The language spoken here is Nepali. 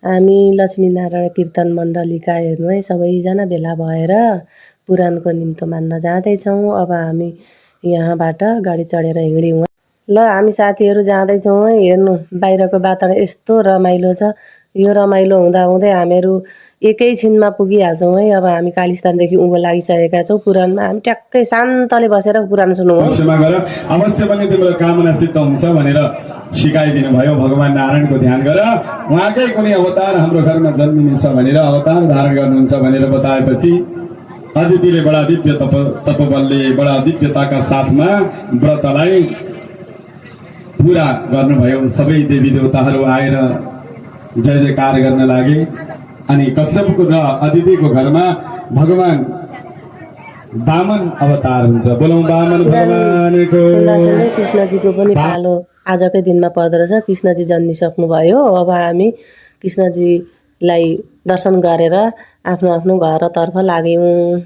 हामी लक्ष्मीनारायण कीर्तन मण्डलीका हेर्नु है सबैजना भेला भएर पुराणको निम्तो मान्न जाँदैछौँ। अब हामी यहाँबाट गाडी चढेर हिँड्यौँ। ल हामी साथीहरू जाँदैछौँ है। हेर्नु बाहिरको वातावरण यस्तो रमाइलो छ। यो रमाइलो हुँदाहुँदै हामीहरू एकैछिनमा पुगिहाल्छौँ है। अब हामी कालीस्थानदेखि उँभो लागिसकेका छौँ। पुराणमा हामी ट्याक्कै शान्तले बसेर पुराण सुनौँ है। अवश्य पनि तिम्रो कामना सिद्ध हुन्छ भनेर सिकाइदिनु भयो। भगवान नारायणको ध्यान गर। उहाँकै कुनै अवतार हाम्रो घरमा जन्मिनेछ भनेर अवतार धारण गर्नुहुन्छ भनेर बताएपछि अदितिले बडा दिव्य तपोबलले बडा दिव्यताका साथमा व्रतलाई पूरा गर्नुभयो। सबै देवी देवताहरू आएर जय जयकार गर्न लागे। अनि कश्यपको र अदितिको घरमा भगवान वामन अवतार हुन्छ। बोलौं वामन भगवानको। सुन्दा कृष्णजीको पनि पालो आजकै दिनमा पर्दो रहेछ। कृष्णजी जन्मिसक्नु भयो। अब हामी कृष्णजीलाई दर्शन गरेर आफ्नो आफ्नो घरतर्फ लाग्यौँ।